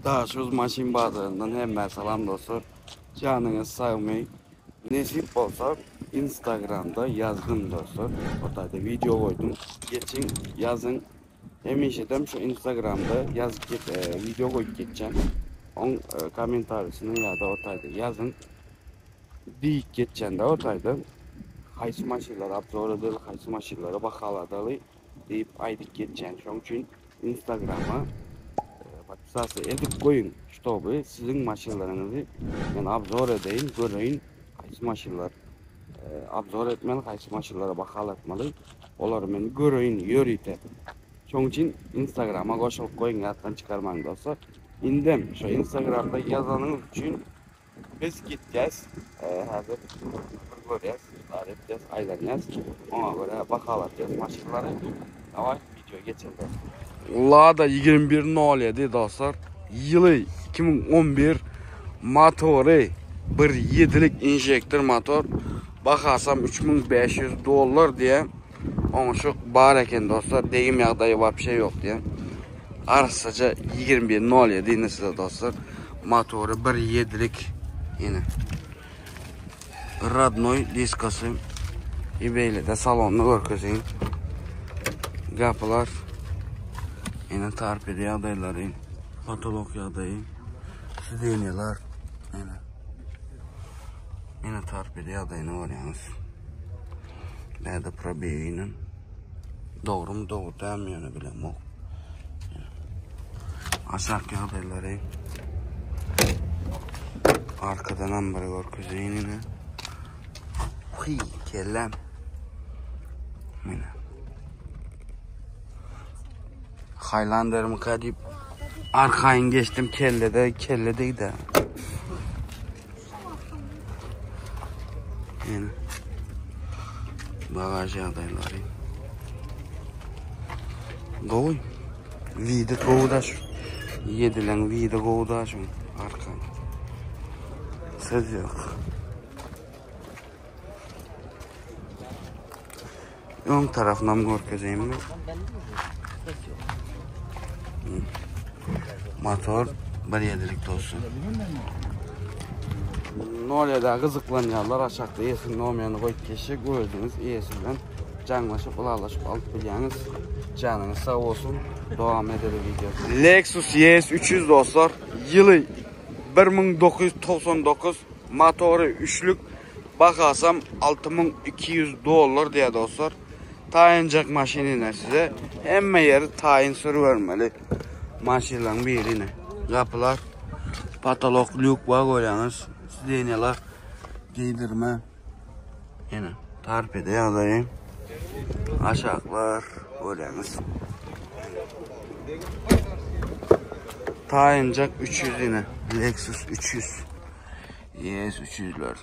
Daşoguz maşyn bazaryndan hemmä salam dostlar. Janyňyz sagmy? Nesip bolsa Instagramda ýazdym dostlar. O taýda wideo goýdum. Geçiň, ýazyň. Hemişedem şu Instagramda ýazyp get, e, wideo goýup geçýän. Oň e, kommentarisini ýa-da o taýda ýazyň. Diýip geçýän-de o taýda. Haýsy maşynlary obzor edeli, haýsy maşynlara bahaladaly diýip aýdyp geçýän. Şoň üçin Instagrama podpisasiýa edip goýuň, ştoby siziň maşynlaryňyzy men obzor edeýin, göreýin haýsy maşynlar obzor etmeli, haýsy maşynlara bahalatmaly, olary men göreýin ýörite. Şoň üçin Instagrama goşulyp goýuň, ýatdan çykarmaň dostlar. Indem şo Instagramda ýazanyňyz üçin Biz gitýäs, häzir bir görýäs, zat etýäs, aýlanýas. Oňa görä bahalatýas maşynlary. Daway, video geçelim dostlar. Lada 2107 dostlar. Ýyly 2011 motory 1.7-lik injektor motor. Bahasam 3500 dollar diýe. Oňuşyk bar eken dostlar. Degim ýagdaýy wapşe ýok diýe. Arassaja 21.07 ine size dostlar. Motory 1.7-lik ine. Radnoy diskasy. Beýle de salonyny görkezeyim. Gapylar. Ine torpeda ýagdaýlary. Potolok ýagdaýy. Sidenýalar. Ine. Ine torpeda ýagdaýyny görýäňiz. Bäde probeginem. Dogrumy dogry dälmi ýöne bilemok. Aşak ýagdaýlary. Arkadan hem bir görkezeýin ine. Huy, kellem. Mine. Highlander'myka diýip arkaýyn geçdim kellede, kelle degdi. Ýene bagaj ýagdaýlary. Gowy. Widi gowy da şu. Ýedilen widi gowy da şu arka. Söz ýok. Öň tarafynam görkezeyim mi? Motor bir ýedilik dostum. Nolýada gyzyklanýarlar aşakda eýesiniň nomerini goýup geçjek özüňiz eýesi bilen jaňlaşyp ylalaşyp alyp bilýäňiz. Janyňyz sag bolsun. Dowam edeli video. Lexus ES 300 dostlar. Ýyly 1999 motory üçlük Bahasam 6200 dollar diýýär dostlar. Taýynjak maşyn ine size. Hemme ýeri taýyn sürübermeli. Maşynlaryň biri ine. Gapylar, patolok, lýuk bar görýäňiz. Sidenýalar giydirme. Ine, torpeda ýagdaýy. Aşaklar görýäňiz. Taýynjak 300 ine. Lexus 300. Yes 300'ler.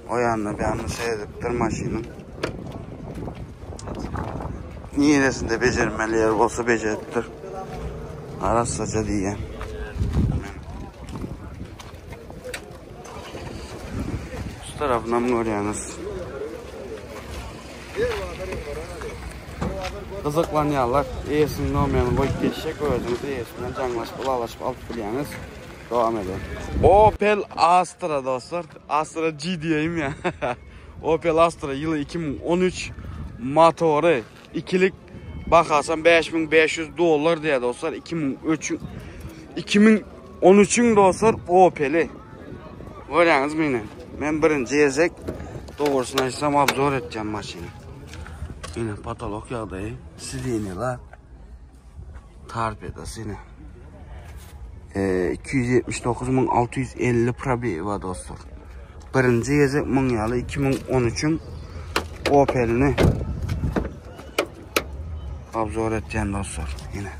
O ýanda bir ýanda seyredipdir maşynyň. Niresinde bejermeli yer bolsa bejeripdir. Arassaja diýýän. Şu tarafyndan görýäňiz. Gyzyklanýarlar. Eýesiniň nomerini goýup geçjek, özüňiz eýesi bilen jaňlaşyp, ylalaşyp alyp bilýäňiz. Dowam edelim. Opel Astra dostlar. Astra G diýeyim ya. Opel Astra ýyly 2013 motory ikilik bahasam 5500 dollar diýýär dostlar. 2003 2013-iň dostlar Opeli. Görýäňiz meni. Men birinji gezek dogrusyny aýtsam obzor etýän maşyny. Ine patolok ýagdaýy, sidenýalar, torpedasy ine. E, 279650 probegi bar dostlar. Birinji gezek muň ýaly 2013-iň Opelini obzor etýän dostlar. Ine.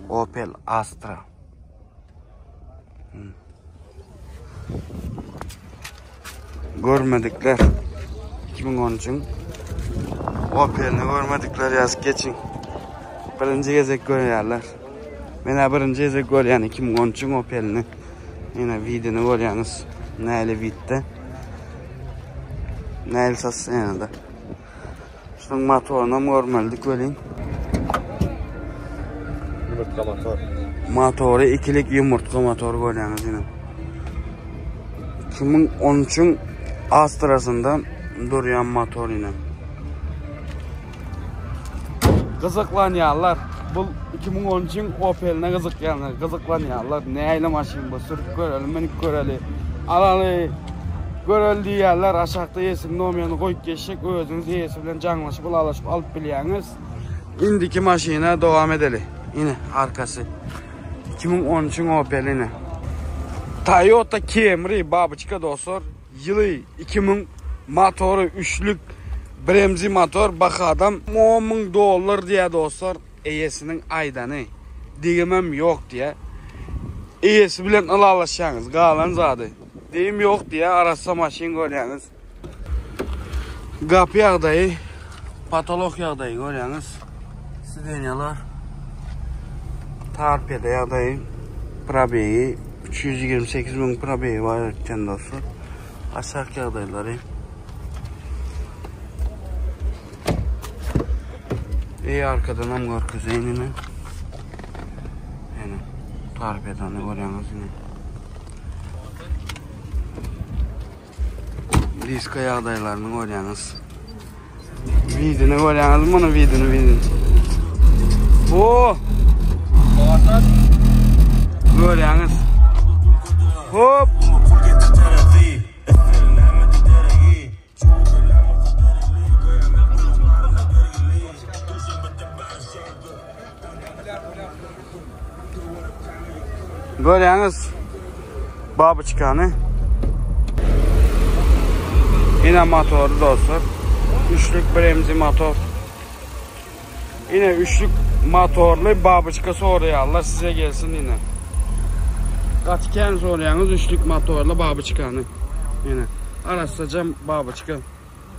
Opel Astra. Görmedikler 2013-iň Opel'ini görmedikler ýazyp geçiň. Birinji gezek görýärler. Men birinji gezek görýän 2013-iň Opel'ini. Ýene widini görýäňiz. Näli widde. Näli sostoýanada. Şunuň motoryny hem görmelidik welin. ýumurtga motor. Motory ikilik ýumurtga motor görýäňiz ine. 2013-iň Astrasynda durýan motor ine. Gyzyklanýarlar. Bu 2013-iň Opel-ine gyzykýanlar, gyzyklanýarlar. Nähili maşyn bu? Sürüp göreli, münüp göreli. Alaly. Göreli diýýärler. Aşakda eýesiniň nomerini goýup geçjek. Özüňiz eýesi bilen jaňlaşyp, ylalaşyp alyp bilýäňiz. Indiki maşyna dowam edeli. Ine arkasy. 2013-iň Opel ine. Toyota Camry babyçka dostlar. Ýyly 2000 motory üçlük bremzi motor bahadam 10 müň dollar diýä dostlar. Eýesiniň aýdany. Degimem ýok diýä. Eýesi bilen ylalaşýaňyz galan zady. Degim ýok diýä arassa maşyn görýäňiz. Gapy ýagdaýy, patolok ýagdaýy görýäňiz. Sidenýalar. Torpeda ýagdaýy, probegi 328 müň probegi bar eken dostlar. Aşak ýagdaýlary. Eý arkadan hem görkezeýin ine. Ene torpedany görýäňiz ine. Diska ýagdaýlaryny görýäňiz. Widini görýäňiz muny widini widini. O! Görýäňiz. Hop! Görýäňiz babyçkany. Ine motory dostlar. Üçlük bremzi motor. Ine üçlük motorly babyçka soraýarlar size gelsin ine. Gaty kän soraýaňyz üçlük motorly babyçkany. Ine arassaja babyçka.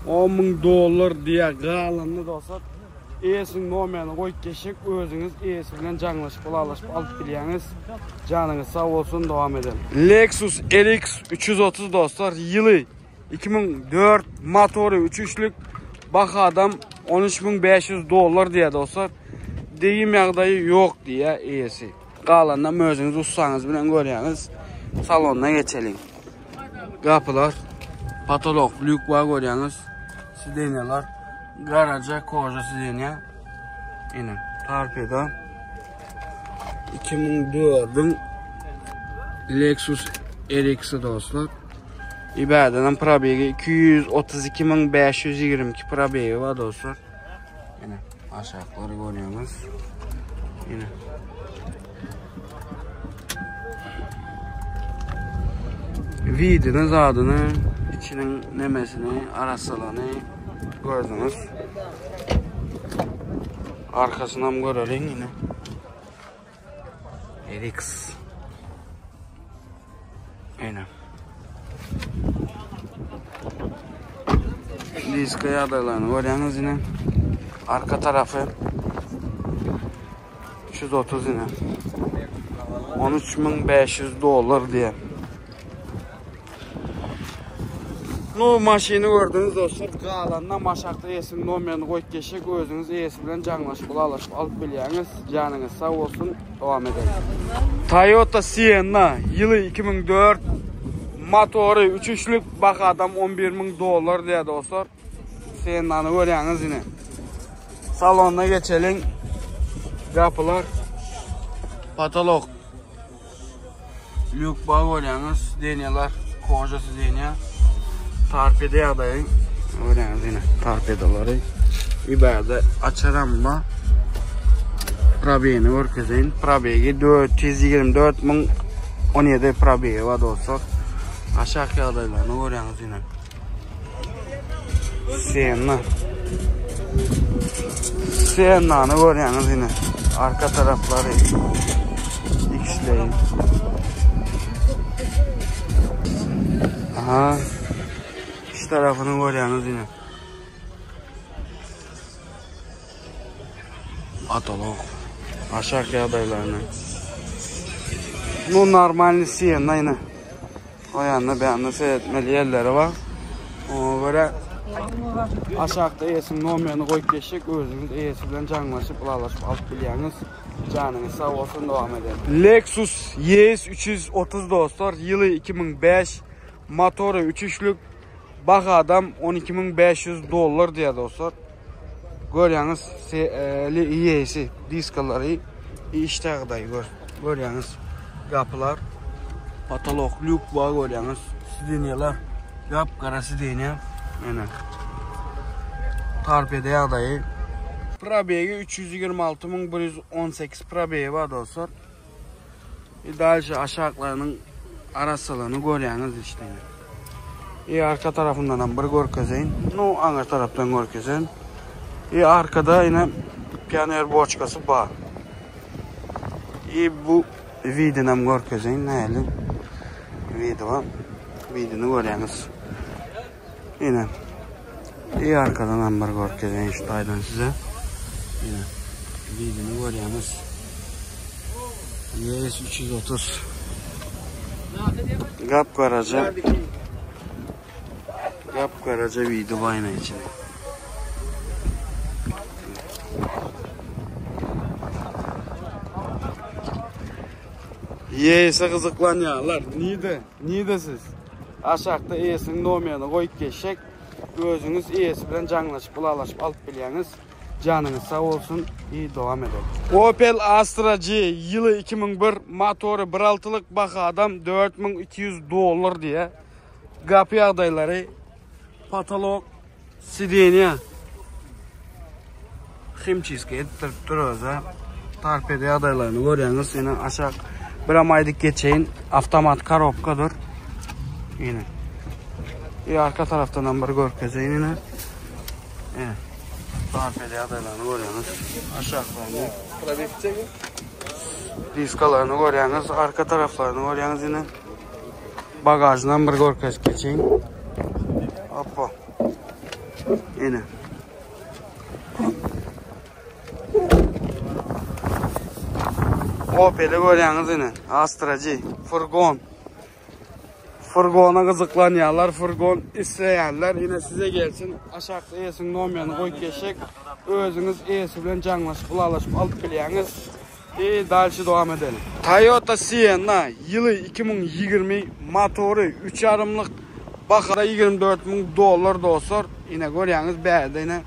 10 müň dollar diýä galanyny dostlar. Eýesiniň nomerini goýup geçjek özüňiz eýesi bilen jaňlaşyp ylalaşyp alyp bilýäňiz. Janyňyz sag bolsun dowam edelim. Lexus RX 330 dostlar ýyly 2004 motory 3 üçlük bahadam 13500 dollar diýýär dostlar. Degim ýagdaýy ýok diýýär eýesi. Galanynam özüňiz ussaňyz bilen görýäňiz. Salonyna geçeliň. Gapylar patolok lýuk bar görýäňiz. Sidenýalar garaja koža sidenýa. Ine torpeda 2004-iň Lexus RX dostlar. Ibadenem probegi 232522 probegi bar dostlar. Ine aşaklary görýäňiz. Ine. Widini zadyny, içiniň nemesini, arassalany gördüňiz. Arkasynam göreliň ine. RX. Ine. Diska ýagdaýlaryny görýäňiz ine. Arka tarapy 330 ine. 13500 dollar diýen. Nu maşyny gördüňiz dostlar. Galanda maşakda eýesiniň nomerini goýup geçjek. Özüňiz eýesi bilen jaňlaşyp, ylalaşyp alyp bilýäňiz. Janyňyz sag bolsun. Dowam edelim. Toyota Sienna ýyly 2004 motory 3 üçlük bahadam 11 müň dollar diýýär dostlar. Siennany görýäňiz ine. Salonuna geçeliň. Gapylar. Patolok. Lýuk bar görýäňiz, sidenýalar, koža sidenýa. Torpeda ýagdaýy görýäňiz ine, torpedalary. Iberde açaram bar. Probegini görkezeýin. Probegi 424 müň 17 probegi bar dostlar. Aşak ýagdaýlaryny görýäňiz ine. Senna. Sennany görýäňiz ine. Arka taraplary X-leýin. Aha. Şu tarafyny görýäňiz ine. Patolog. Aşak ýagdaýlaryny. Nu normalny Sienna ine. O ýanda bu ýanda seretmeli ýerleri bar. Oňa görä. Aşakda eýesiniň nomerini goýup geçjek, özüňiz eýesi bilen jaňlaşyp, ylalaşyp alyp bilýäňiz. Janyňyz sag bolsun, dowam edelim. Lexus ES 330 dostlar, ýyly 2005, motory 3 üçlük, bahadam 12500 dollar diýýär dostlar. Görýäňiz, ES diskalary iş ýagdaýy gör. Görýäňiz, gapylar, potolok, lýuk bar görýäňiz, sidenýalar, gap-gara sidenýa. Ene. Torpeda ýagdaýy. Probegi 326118 probegi bar dostlar. Bir dalşy aşaklarynyň arassalygyny görýäňiz işte. I arka tarapyndan hem bir görkezeýin. Nu aňyr tarapdan görkezeýin. I arkada ýene pioner boçkasy bar. I bu widini hem görkezeýin näli. Widi bar. Widini görýäňiz. Ine. I arkadan hem bir görkezeýin şu taýdan size. Ine. Widini görýäňiz. YS 330. Gap garaja. Gap garaja widi bar ine içinde. YS gyzyklanýarlar. Nide? Nide siz? Aşakda eýesiniň nomerini goýup geçsek, özüňiz eýesi bilen jaňlaşyp, ylalaşyp alyp bilýäňiz. Janyňyz sag bolsun i dowam edelim. Opel Astra G ýyly 2001 motory bir altylyk bahadam 4200 dollar diýýär. Gapy ýagdaýlary patolok sidenýa himçiski etdirip dur özä. Torpeda ýagdaýlaryny görýäňiz. Ýene aşak biram aýdyp geçeýin. Avtomat korobkadyr. Ýene. I arka tarapdan hem bir görkezeýin ýene. Ýene. Torpeda ýagdaýlaryny görýäňiz. Aşaklaryny. Diskalaryny görýäňiz, arka taraplaryny görýäňiz ýene. Bagajyndan bir görkezip geçeýin. Hoppa. Ýene. Opel'i görýäňiz ine. Astra G. Furgon. Furgona gyzyklanýarlar, furgon isleýänler ine size gelsin. Aşakda eýesiniň nomerini goýup geçjek. Özüňiz eýesi bilen jaňlaşyp, ylalaşyp alyp bilýäňiz. I dalşy dowam edeliň. Toyota Sienna ýyly 2020 motory 3 ýarymlyk bahada 24 müň dollar dostlar. Ine görýäňiz bärde ine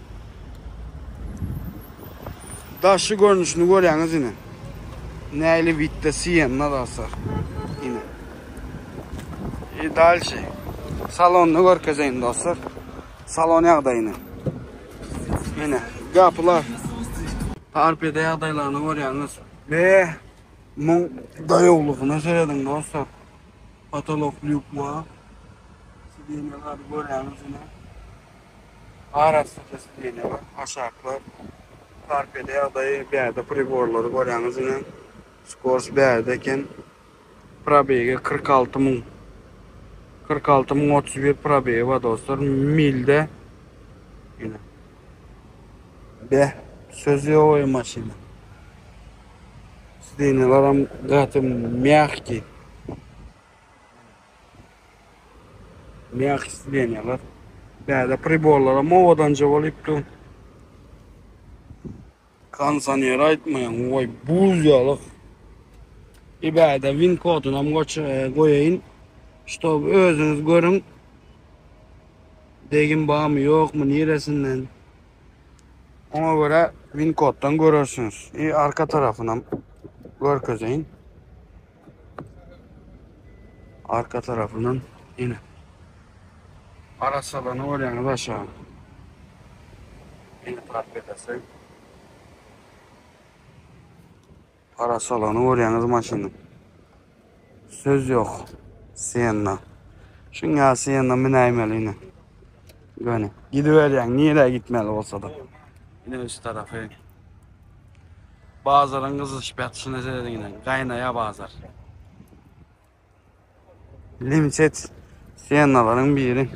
daşy görnüşini görýäňiz ine. Näli bitde Sienna dostlar. Ine. I dalşy salonyny görkezeýin dostlar. Salon ýagdaýyny. Ine gapylar. Torpeda ýagdaýlaryny görýäňiz. Be, muň daýawlygyna serediň dostlar. Potolok lýuk bar. Sidenýalary görýäňiz ine. Arassaja sidenýa bar. Aşaklar. Torpeda ýagdaýy, bärde priborlary görýäňiz ine. Skors bärde eken. Probegi 46 müň. 46 müň 31 probegi bar dostlar. Milde. Ine. Be, söz ýok oý maşyna. Sidenýalaram gaty mýahki. Mýahki sidenýalar. Bäde priborlaram owadanja bolypdy. Kondisioner aýtmaýaň, goý buz ýaly. Ibäde win kodunam goýaýyn. Ştob özüňiz görüň. Degim barmy ýokmy niresinden. Oňa görä win koddan görersiňiz. I arka tarapynam görkezeýin. Arka tarapyndan ine. Arassalany görýäňiz aşagy. Ine torpedasy. Arassalany görýäňiz maşynyň. Söz ýok. Sienna. Şuň ýaly Sienna münäýmeli ine. Göni. Gidiberýäň nirä gitmeli bolsa-da. Ine üst tarapy. Bazaryň gyzyşyp ýatyşyna serediň ine. Gaýnaýar bazar. Limited Siennalaryň biri.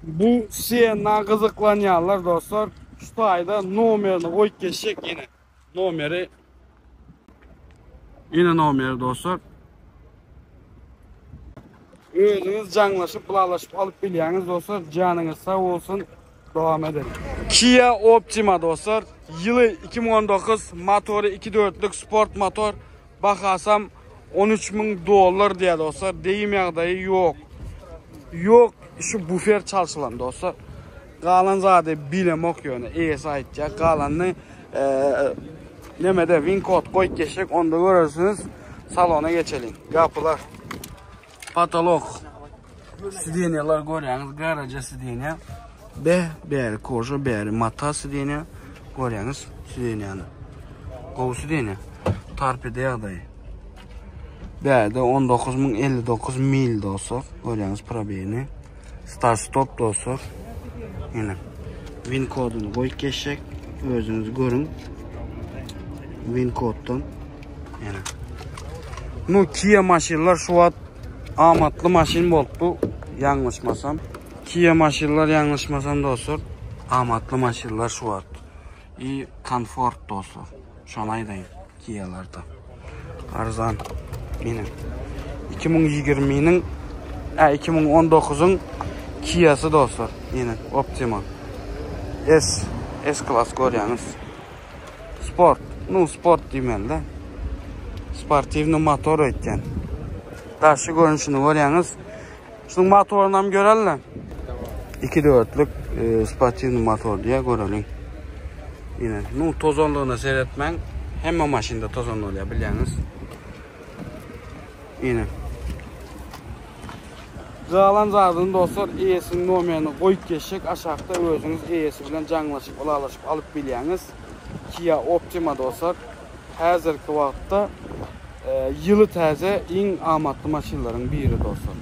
Bu Sienna gyzyklanýanlar dostlar, şu taýda nomerini goýup geçjek ýene. Nomeri ýene nomeri dostlar. Özüňiz jaňlaşyp, ylalaşyp alyp bilýäňiz dostlar. Janyňyz sag bolsun. Dowam edelim. Kia Optima dostlar. Ýyly 2019, motory 2.4-lük sport motor. Bahasam 13 müň dollar diýýär dostlar. Degim ýagdaýy ýok. Ýok, şu bufer çalşylan dostlar. Galan zady bilemok ýöne eýesi aýtýar. Galanyny nemede win kod goýup geçjek onda görersiňiz. Salona geçeliň. Gapylar. Patolog. Sidenýalar görýäňiz, garaja sidenýa. Be, bäri koža, bäri mata sidenýa. Görýäňiz sidenýany. Gowy sidenýa. Torpeda ýagdaýy. Bärde 19059 mil dostlar. Görýäňiz probegini. Start stop dostlar. Ýene win koduny goýup geçjek. Özüňiz görüň. Win koddan. Ýene. Nu Kia maşynlar şu wagt amatly maşyn bolupdy. Ýalňyşmasam. Kia maşynlar ýalňyşmasam dostlar. Amatly maşynlar şu wagt. I komfort dostlar. Şony aýdaýyn Kia'larda. Arzan. Ine. 2020-niň ä 2019-yň Kia'sy dostlar. Ine Optima. S S klas görýäňiz. Sport. Nu sport diýmeli-de. Sportiwny motor öýtýän. Daşy görnüşini görýäňiz. Şunuň motoryny hem göreli. 2.4-lük e, sportiwny motor diýä göreliň. Ine, nu tozanlygyna seretmäň. Hemme maşynda tozan bolýar bilýäňiz. Ine. Galan zadyny dostlar eýesiniň nomerini goýup geçjek aşakda özüňiz eýesi bilen jaňlaşyp ylalaşyp alyp bilýäňiz. Kia Optima dostlar. Häzirki wagtda ýyly täze iň amatly maşynlaryň biri dostlar.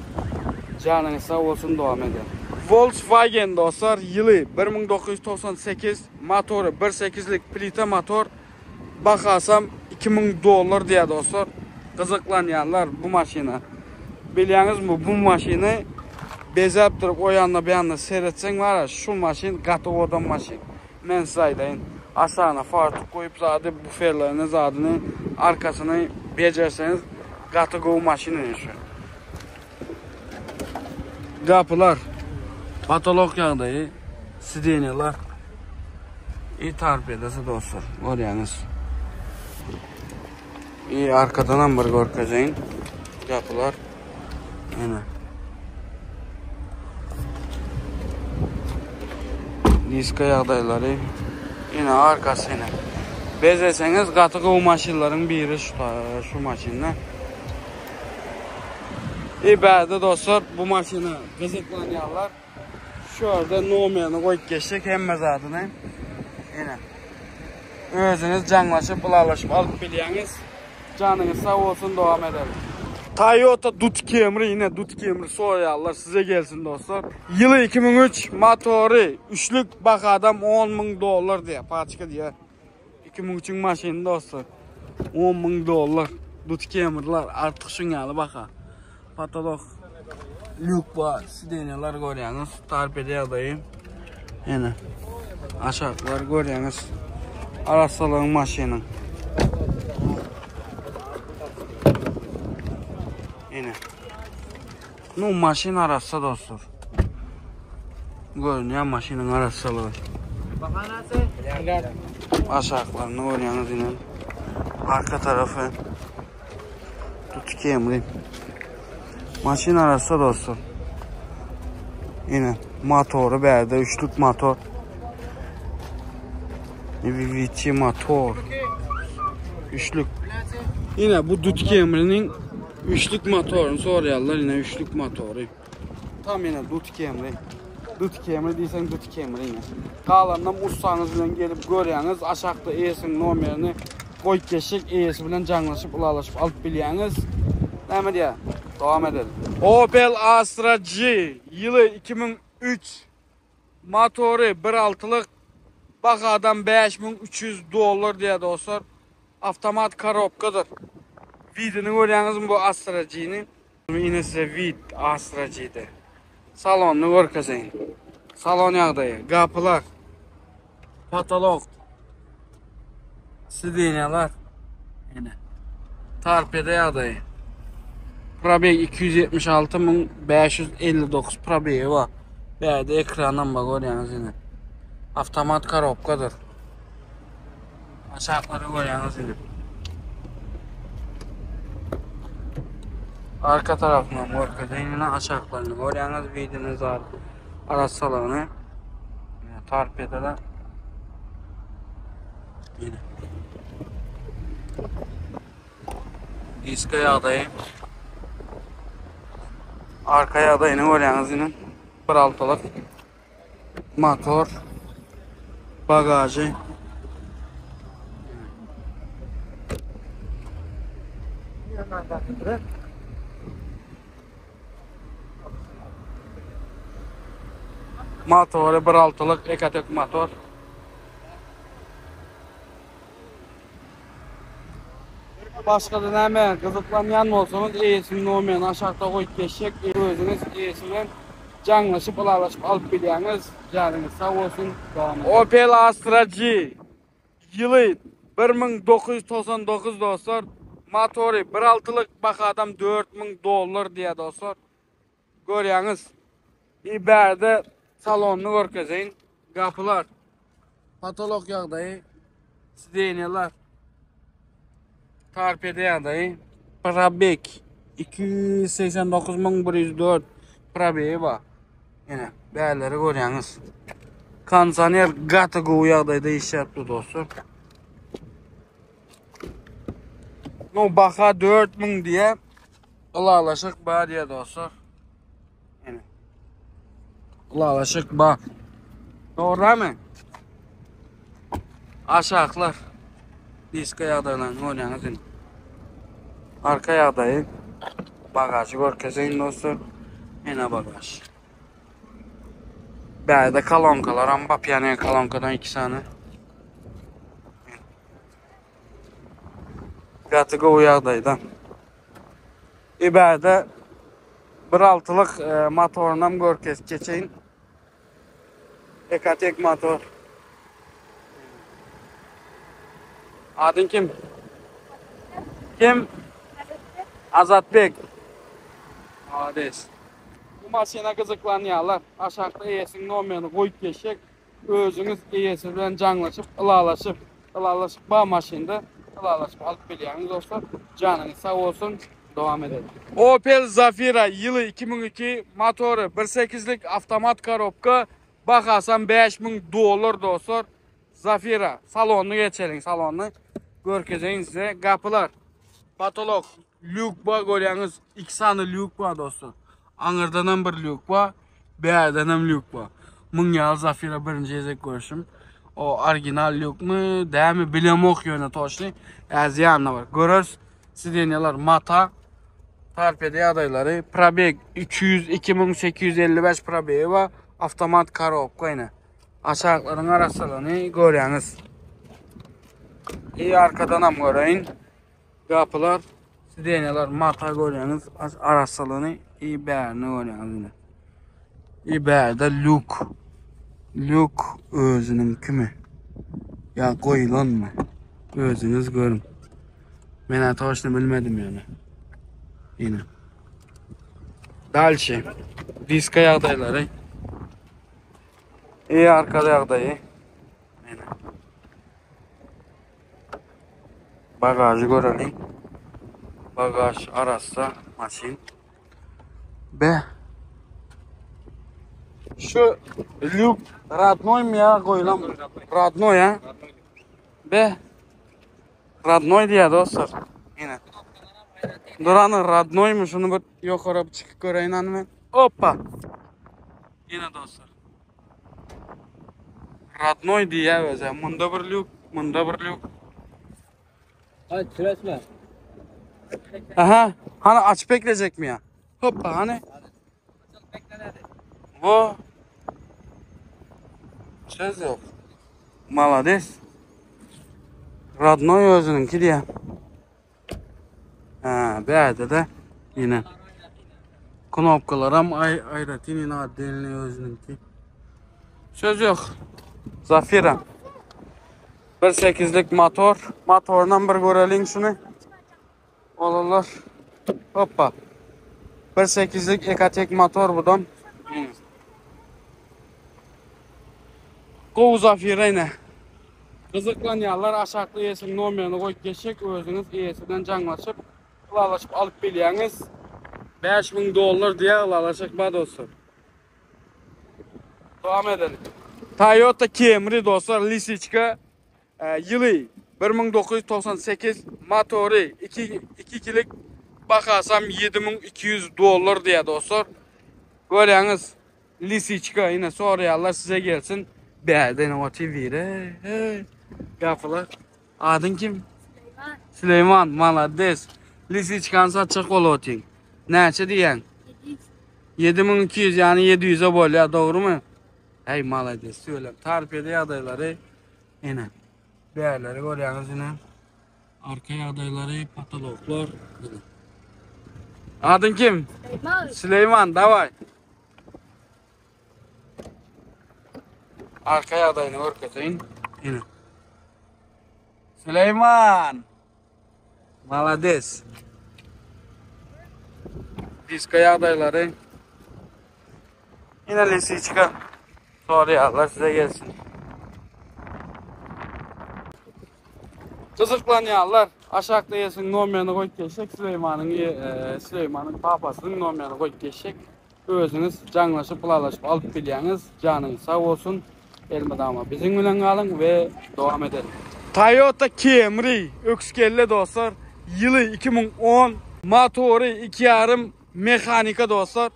Janyňyz sag bolsun dowam edýän. Volkswagen dostlar ýyly 1998 motory 1.8-lik plita motor bahasam 2000 dollar diýýär dostlar. Gyzyklanýanlar bu maşyna. Bilýäňizmi bu maşyny bezäp durup o ýanda bu ýanda seretseň bara şu maşyn gaty owadan maşyn. Men size aýdaýyn. Aşagyna fartuk goýup zady buferlerini zadyny arkasyny bejerseňiz gaty gowy maşyn ene şu. Gapylar patolok ýagdaýy sidenýalar i torpedasy dostlar görýäňiz. I arkadanam bir görkezeýin. Gapylar Ene. Diska ýagdaýlary. Ine arkasy ine. Bezeseňiz gaty gowy maşynlaryň biri şu şu maşynda. I bärde dostlar bu maşyna gyzyklanýanlar şu ýerde nomerini goýup geçjek hemme zadyny. Ine. Özüňiz jaňlaşyp, ylalaşyp alyp bilýäňiz. Janyňyz sag bolsun dowam edelim. Toyota Dut Camry ine Dut Camry soraýarlar size gelsin dostlar. Ýyly 2003 motory üçlük bahadam 10 müň dollar diýýär paçka diýýär. 2003-iň maşyny dostlar. 10 müň dollar. Dut Camrylar artyk şuň ýaly baha. Patolog lýuk bar, sidenýalar görýäňiz, torpeda ýagdaýy. Ene. Aşaklar görýäňiz. Arassalygyň maşynyň. Ene. Nu maşyn arassa dostlar. Görünýär maşynyň arassalygy. Aşaklaryny görýäňiz ine. Arka tarafy. Tut Camry. Maşyn arassa dostlar. Yine motoru bärde üçlük motor. VVT motor. Üçlük. Yine bu Dut Camry'nin üçlük motorunu soruyorlar. Yine üçlük motoru. Tam yine Dut Camry. Dut Camry diýseň Dut Camry yine. Galanynam ussaňyz bilen gelip görýäňiz. Aşakda eýesiniň nomerini goýup geçjek. Eýesi bilen jaňlaşyp, ylalaşyp alyp bilýäňiz. Näme diýýär? Dowam edelim. Opel Astra G ýyly 2003 motory 1.6-lyk bahadan 5300 dollar diýýär dostlar. Avtomat korobkadyr. Widini görýäňizmi bu Astra G-ni? Ine size wid Astra G-de. Salonyny görkezeýin. Salon ýagdaýy, gapylar, potolok, sidenýalar. Ine. Torpeda ýagdaýy. Probeg 276559 probegi bar. Bärde ekranam bar görýäňiz ine. Avtomat korobkadyr. Aşaklary görýäňiz ine. Arka tarapyndan görkezeýin ine aşaklaryny görýäňiz widini zat arassalygyny. Torpedada. Ine. Diska ýagdaýy. Arka ýagdaýyny görýäňiz ine. 1.6-lyk motor bagajy. Motory 1.6-lyk Ecotec motor. Başga-da näme gyzyklanýan bolsaňyz eýesiniň nomerini aşakda goýup geçjek. Özüňiz eýesi bilen jaňlaşyp ylalaşyp alyp bilýäňiz. Janyňyz sag bolsun. Dowam ediň. Opel Astra G ýyly 1999 dostlar. Motory bir altylyk bahadam 4000 dollar diýýär dostlar. Görýäňiz. I bärde salonyny görkezeýin. Gapylar. Patolok ýagdaýy. Sidenýalar. Torpeda ýagdaýy. Probeg 289104 probegi bar. Ine, bärleri görýäňiz. Kondisioner gaty gowy ýagdaýda işläp dur dostlar. No baha 4000 diýe. Ylalaşyk bar diýe dostlar. Ene. Ylalaşyk bar. Dogrymy? Aşaklar. Diska ýagdaýlaryny görýäňiz indi. Arka ýagdaýy. Bagajy görkezeýin dostlar. Ene bagaj. Bärde kolonkalar hem bar. Pioneer kolonkadan 2 sany. Gaty gowy ýagdaýda. Ibäde bir altylyk e, motorynam görkezip geçeýin. Ekatek motor. Adyň kim? Kim? Azatbek. Malades. Bu maşyna gyzyklanýarlar. Aşakda eýesiniň nomerini goýup geçjek. Özüňiz eýesi bilen jaňlaşyp, ylalaşyp, ylalaşyp bar maşynda ylalaşyp alyp bilýäňiz dostlar. Janyňyz sag bolsun. Dowam edelim. Opel Zafira ýyly 2002 motory 1.8-lik avtomat korobka bahasam 5000 dollar dostlar. Zafira salonyny geçeliň salonyny görkezeýin size. Gapylar patolok lýuk bar görýäňiz. 2 sany lýuk bar dostlar. Aňyrdanam bir lýuk bar. Bärdenem lýuk bar. Muň ýaly Zafira birinji gezek görüşüm. O original lýukmy, dämi bilemok ýöne toçny. Äzi ýanyna bar. Göreris. Sidenýalar mata. Torpeda ýagdaýlary. Probeg 302855 probegi bar. Avtomat korobka ine. Aşaklaryň arassalygyny görýäňiz. I arkadanam göreýin. Gapylar, sidenýalar mata görýäňiz, arassalygyny i bärini görýäňiz ine. I bärde lýuk. Lýuk özüniňkimi? Ýa goýulanmy? Özüňiz görüň. Men-ä toçny bilmedim ýöne. Ine. Dalşi. Diska ýagdaýlary. I arka ýagdaýy. Ine. Bagajy göreliň. Bagaj arassa maşyn. Be. Şu lýuk radnoý mi ýa goýlan? Radnoý ha? Be. Radnoý diýýär dostlar. Ine. Durany radnoý mi şuny bir ýokary bir çykyp göreýin hany men. Oppa. Ine dostlar. Radnoý diýýär özä. Munda bir lýuk, munda bir lýuk. Hadi türetme. Aha, hani açıp bekleyecek mi ya? Hoppa hani. Bu söz yok. Malades. Radnoy özüniňki diýýär. Ha, bärde de yine knopkalaram ay aýratyn yine otdelny özüniňki. Söz yok. Zafira. 1.8'lik motor. Motorundan bir görelim şunu. Olarlar. Hoppa. 1.8-lik Ecotec motor budam. Gowy Zafira ine. Gyzyklanýanlar aşakda eýesiniň nomerini goýup geçjek, özüňiz eýesi bilen jaňlaşyp, ylalaşyp alyp bilýäňiz. 5000 dollar diýýär ylalaşyk bar dostlar. Dowam edelim. Toyota Camry dostlar, lisiçka Ýyly 1998 motory 2 2-lik bahasam 7200 dollar diýýär dostlar. Görýäňiz lisiçka ine soraýarlar size gelsin. Bärde ine otyr biri. Hey, gapylar. Adyň kim? Süleyman. Süleyman, malades. Lisiçkany satjak bolup otyň. Näçe diýýäň? 7200 ýagny 700-e bolýar, dogrumy? Hey, malades. Söylem. Tarif ýagdaýlary Ine. Bärleri görýäňiz ine. Arka ýagdaýlary, patoloklar. Ine. Adyň kim? Süleyman. Süleyman, daway. Arka ýagdaýyny görkezeýin. Ine. Süleyman. Malades. Diska ýagdaýlary. Ine lisiçka. Soraýarlar size gelsin. Gyzyklanýarlar. Aşakda ýesin nomerini goýup geçsek, Süleýmanyň e, Süleýmanyň papasynyň nomerini goýup geçsek, özüňiz jaňlaşyp, ylalaşyp alyp bilýäňiz. Janyňyz sag bolsun. Elmydama biziň bilen galyň we dowam edeliň. Toyota Camry öküz kelle dostlar. Ýyly 2010, motory 2,5 mehanika dostlar.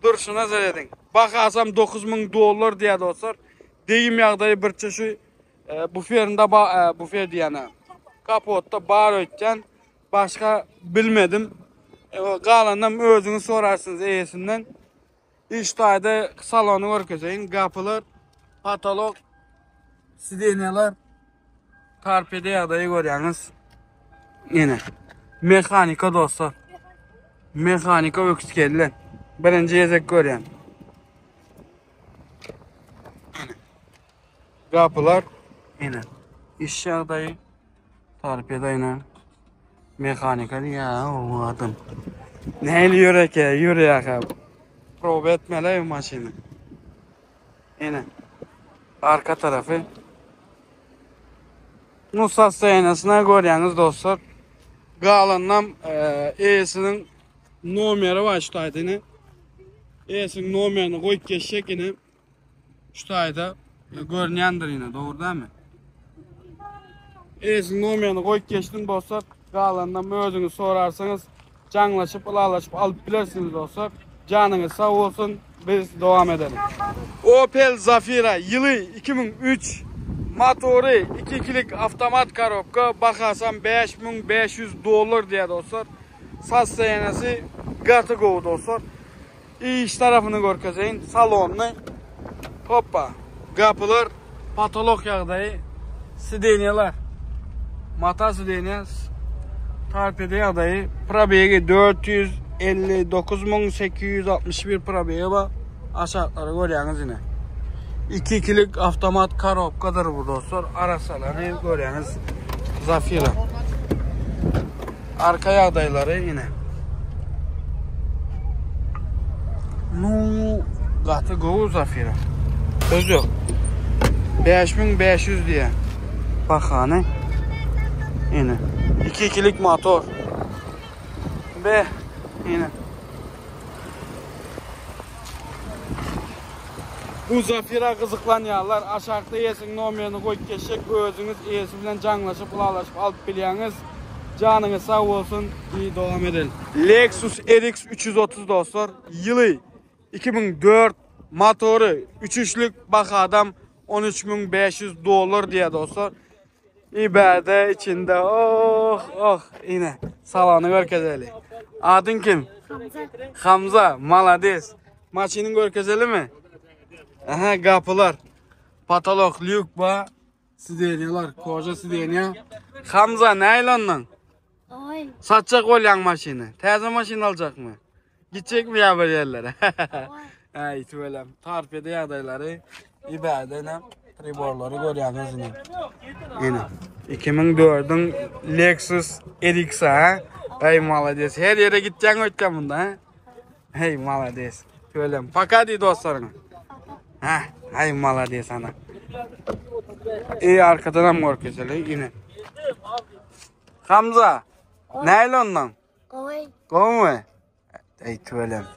Durşuna serediň. Bahasam 9000 dollar diýýär dostlar. Degim ýagdaýy birçe şu e, buferinde ba, e, bufer diýýän. Kapotda bar öýtýän. Başga bilmedim. E, galanam özüňiz sorarsyňyz eýesinden. Iş taýda salony görkezeýin. Gapylar, patolok, sidenýalar, torpeda ýagdaýy görýäňiz. Ýene mehanika dostlar. Mehanika öküz kelle. Birinji gezek görýän. Gapylar ýene iş ýagdaýy torpeda ýene mehanika diýýär o adam. Nähili ýöreke, ýörýärkä. Proba etmeli bu maşyny. Ene. Arka tarafy. Nu sostoýaniýasyna görýäňiz dostlar. Galanynam eýesiniň nomeri bar şu taýda ine. Eýesiniň nomerini goýup geçjek ine. Şu taýda görünýändir ine, dogry dälmi? Eýesiniň nomerini goýup geçdim dostlar. Galanynam özüňiz sorarsyňyz. Jaňlaşyp, ylalaşyp alyp bilersiňiz dostlar. Janyňyz sag bolsun. Biz dowam edeliň. Opel Zafira ýyly 2003 motory 2 ikilik awtomat korobka bahasam 5500 dollar diýýär dostlar. Sostoýaniýasy gaty gowy dostlar. Iç tarapyny görkezeýin salonyny. Hoppa. Gapylar patolok ýagdaýy. Sidenýalar. Mata sidenýa. Torpeda ýagdaýy. Probegi 459861 probegi bar. Aşaklary görýäňiz ine. 2 ikilik avtomat korobkadyr bu dostlar. Arasalary görýäňiz. Zafira. Arka ýagdaýlary ine. Nu gaty gowy Zafira. Söz ýok. 5500 diýä. Bahany. Ine. 2 ikilik motor. Be, ine. Bu Zafira gyzyklanýarlar. Aşakda eýesiniň nomerini goýup geçjek. Özüňiz eýesi bilen jaňlaşyp, ylalaşyp alyp bilýäňiz. Janyňyz sag bolsun. I dowam edeli. Lexus RX 330 dostlar. Ýyly 2004, motory 3 üçlük, bahadam 13500 dollar diýýär dostlar. Ibade içinde oh oh ine salony görkezeli. Adyň kim? Hamza. Hamza, malades. Maşynyň görkezelimi? Aha, gapylar. Patolok lýuk ba. Sidenýalar, koja sidenýa. Hamza, näil ondan? Oy. Satjak bolýaň maşyny. Täze maşyn aljakmy? Gitjekmi ýa bir ýerlere? Äý, tüwelem. Torpeda ýagdaýlary ibade ine priborlary görýäňiz ine. Ine. 2004-iň Lexus RX ha. Äý, malades. Her ýere gitýäň öýtýän bunda, ha? Hey malades. Tüweleme. Paka diý dostlaryňa. Hä, aý malades ana. Eý arkadanam görkezeli ine. Hamza, näle ondan? Gowy. Gowumy? Eý tüweleme.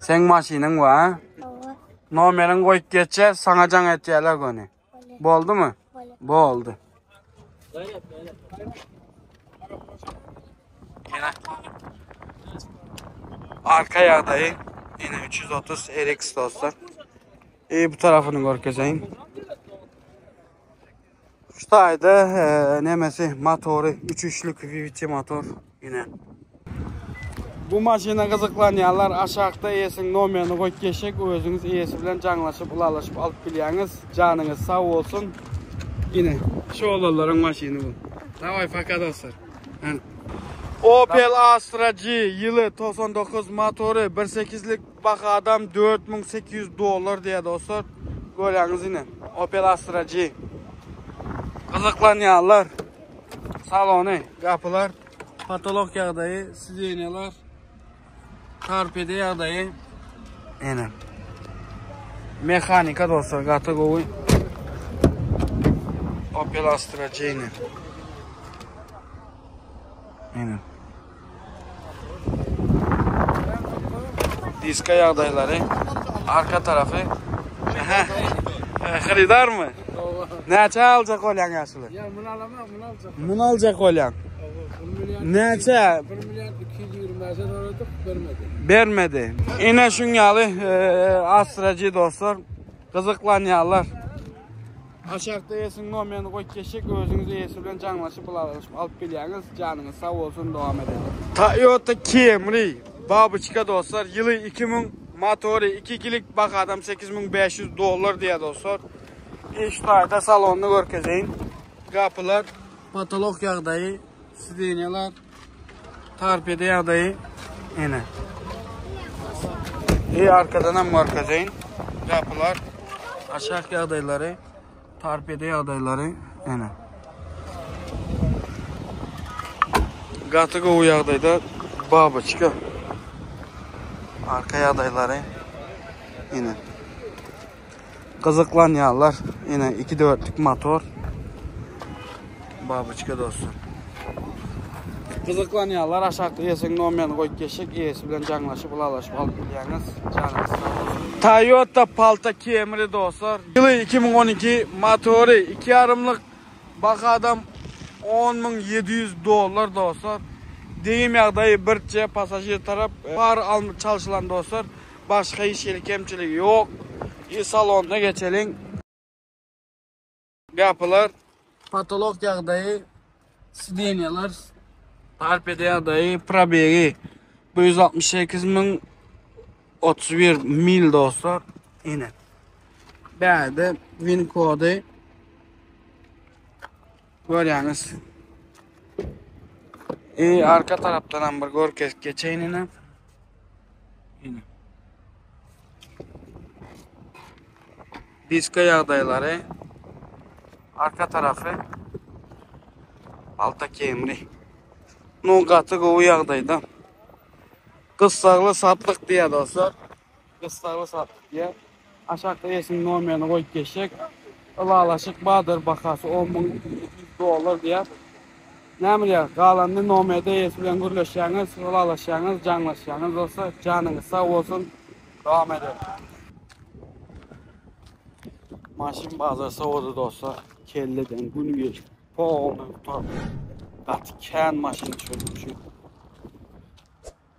Seň maşynyň bar, ha? Gowy. Nomerini goýup geçýär, saňa jaň etýärler göni. Boldumy? Boldy. Ýene arka ýagdaýy ýene 330 RX dostlar. E bu tarafyny görkezeýin. Şu taýda e, nemesi motory 3-3lük VVT motor ýene. Bu maşyna gyzyklanýanlar aşakda eýesiniň nomerini goýup geçjek, özüňiz eýesi bilen jaňlaşyp, ylalaşyp alyp bilýäňiz. Janyňyz sag bolsun. Ine, şu oglanlaryň maşyny bu. Daway paka dostlar. Hany. Opel Astra G ýyly 99 motory 1.8-lik bahadam 4800 dollar diýýär dostlar. Görýäňiz ine. Opel Astra G. Gyzyklanýanlar. Salony, gapylar, patolok ýagdaýy, sidenýalar, torpeda ýagdaýy. Ene. Mehanika dostlar gaty gowy. Opel Astra J-ni. Ene. Diska ýagdaýlary, arka tarafy. Hyrydarmy? Näçe aljak bolýaň ýaşuly? Ya bunu alamam, bunu alacak. Muny aljak bolýaň. 1 milyon Näçe? 1 milyon 225'e doğradık, vermedi. Bermedi. Ine şuň ýaly e, Astra G dostlar. Gyzyklanýarlar. Aşakda eýesiniň nomerini goýup geçjek, özüňiz eýesi bilen jaňlaşyp, ylalaşyp alyp bilýäňiz. Janyňyz sag bolsun, dowam edelim. Toyota Camry babuçka dostlar, ýyly 2000, motory 2-lik bahadam 8500 dollar diýýär dostlar. Iş taýda salonyny görkezeýin. Gapylar, patolok ýagdaýy, sidenýalar, torpeda ýagdaýy ene. E arkadan hem görkezeýin. Gapylar, aşak ýagdaýlary, torpeda ýagdaýlary ene. Gaty gowy ýagdaýda babuçka. Arka ýagdaýlary ene. Gyzyklanýarlar. Ine 2.4'lük motor. Babuçka dostlar. Gyzyklanýarlar. Aşakda eýesiniň nomerini goýup geçjek. Eýesi bilen jaňlaşyp, ylalaşyp alyp bilýäňiz. Janyňyz sag bolsun. Toyota Palta Camry dostlar. Ýyly 2012 motory 2.5-lyk bahadam 10700 dollar dostlar. Degim ýagdaýy birçe pasažir tarap bar alnyp çalşylan dostlar. Başga hiç hili kemçiligi ýok. I salonuna geçeliň. Gapylar, patolok ýagdaýy, sidenýalar, torpeda ýagdaýy, probegi 168 031 mil dostlar. Ine. Bärde win kody görýäňiz. I arka tarapdan hem bir görkezip geçeýin ine. Ine. Diska ýagdaýlary arka tarafy Alta Camry. Nu gaty gowy ýagdaýda. Gyssagly satlyk diýýär dostlar. Gyssagly satlyk diýýär. Aşakda eýesiniň nomerini goýup geçjek. Ylalaşyk bardyr bahasy 10700 dollar diýýär. Näme diýýär? Galanyny nomerde eýesi bilen gürleşýäňiz, ylalaşýaňyz, jaňlaşýaňyz dostlar. Janyňyz sag bolsun. Dowam edelim. Maşyn bazar sowady dostlar. Kelleden gün geçdi. Polny tutar. Gaty kän maşyn çözmüşik.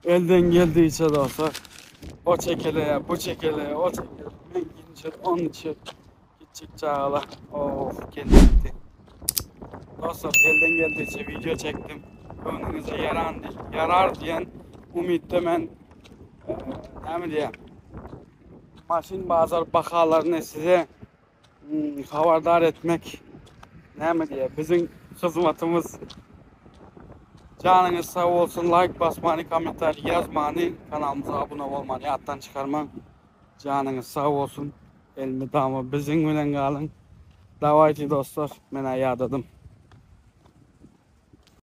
Elden geldiğiçe dostlar. O çekele, bu çekele, o çekele. Men gidinçe, onun için. Gitjek çagalar. Of, kelle gitti. Dostlar elden geldiğiçe video çektim. Göwnüňize yaran, yarar diýen umytda men e, näme diýen maşyn bazar bahalaryny size habardar etmek näme diýe biziň hyzmatymyz. Janyňyz sag bolsun, like basmany, kommentariý ýazmany, kanalymyza abone bolmany ýatdan çykarmaň. Janyňyz sag bolsun. Elmydama biziň bilen galyň. Dawayty dostlar, men ýadadym.